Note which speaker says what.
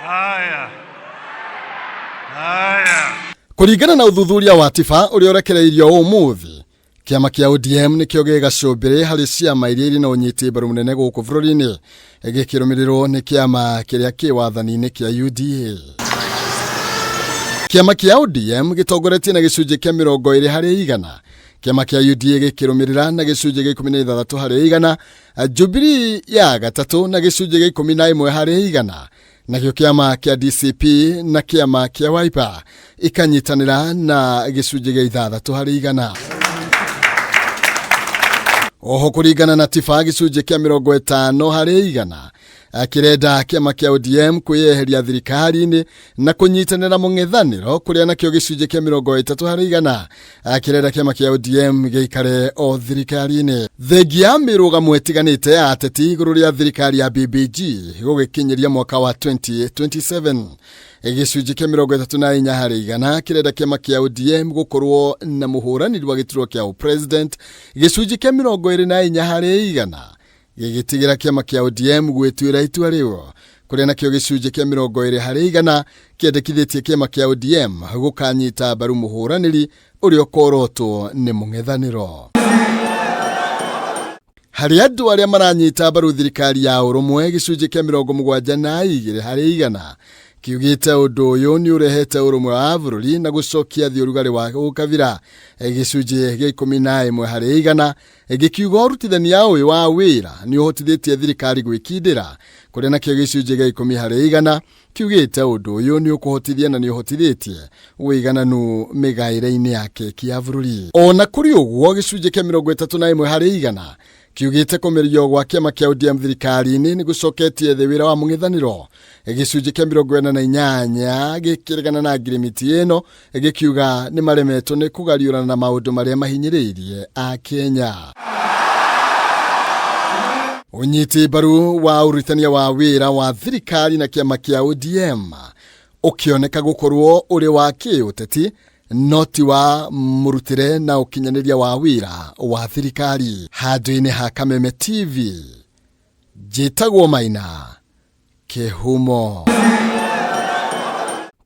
Speaker 1: Haya. Haya.
Speaker 2: Kũringana na ũthuthuria wa TIFA ũrĩa ũrekereirio ũmũthĩ, kĩama kĩa ODM nĩkĩo gĩ gacũmbĩrĩ harĩ ciama iria irĩ na ũnyiti mbaru mũnene gũkũ bũrũri-inĩ, gĩkĩrũmĩrĩrwo nĩ kĩama kĩrĩa kĩ wathani-inĩ kĩa UDA. Kĩama kĩa ODM gĩtongoretie na gĩcunjĩ kĩa 20%, kĩama kĩa UDA gĩkĩrũmĩrĩra na gĩcunjĩ gĩa 16%, Jubilee ya gatatũ na gĩcunjĩ gĩa 11%, nakĩo kĩama kĩa DCP na kĩama kĩa Wiper ikanyitanĩra na gĩcunjĩ gĩa 6%. Oho kũringana na TIFA, gĩcunjĩ kĩa 50% kĩrenda kĩama kĩa ODM kwĩyeheria thirikari-inĩ na kũnyitanĩra mũng'ethanĩro, kũrĩa nakĩo gĩcunjĩ kĩa 30% kĩrenda kĩama kĩa ODM gĩikare o thirikari-inĩ. Thengia mĩrũgamo ĩtiganĩte ya ateti igũrũ rĩa thirikari ya BBG gũgĩkinyĩria mwaka wa 2027, gĩcunjĩ kĩa 34% kĩrenda kĩama kĩa ODM gũkorwo na mũhũranĩri wa gĩturwa kĩa president, gĩcunjĩ kĩa 24% gĩgĩtigĩra kĩama kĩa ODM gwĩtuĩra itua rĩu, kũrĩa nakĩo gĩcunjĩ kĩa 20% kĩendekithĩtie kĩama kĩa ODM gũkanyita mbaru mũhũranĩri ũrĩa ũkorotwo nĩ mũng'ethanĩro. Harĩ andũ arĩa maranyita mbaru thirikari ya ũrũmwe, gĩcunjĩ kĩa 72% kiugĩte ũndũ ũyũ nĩ ũrehete ũrũmwe wa bũrũri na gũcokia thĩ ũrugarĩ wa ũkabira, gĩcunjĩ gĩa 11% gĩkiuga ũrutithania ũyũ wa wĩra nĩ ũhotithĩtie thirikari gwĩkindĩra, kũrĩa nakĩo gĩcunjĩ gĩa 10% kiugĩte ũndũ ũyũ nĩ ũkũhotithia na nĩ ũhotithĩtie ũigananu mĩgaĩre-inĩ ya keki ya bũrũri. Ona kũrĩ ũguo, gĩcunjĩ kĩa 31% kiugĩte kũmĩrio gwa kĩama kĩa ODM thirikari-inĩ nĩ gũcoketie thĩ wĩra wa mũng'ethanĩro, gĩcunjĩ kĩa 48 gĩkĩregana na ngirimiti ĩno, gĩkiuga nĩ maremetwo nĩ kũgariũrana na maũndũ marĩa mahinyĩrĩirie a Kenya. Ũnyiti mbaru wa ũrutithania wa wĩra wa thirikari na kĩama kĩa ODM ũkĩoneka gũkorwo ũrĩ wa kĩũteti no ti wa mũrutĩre na ũkinyanĩria wa wĩra wa thirikari. Handũ-inĩ ha Kameme TV, njĩtagwo Maina Kĩhumo.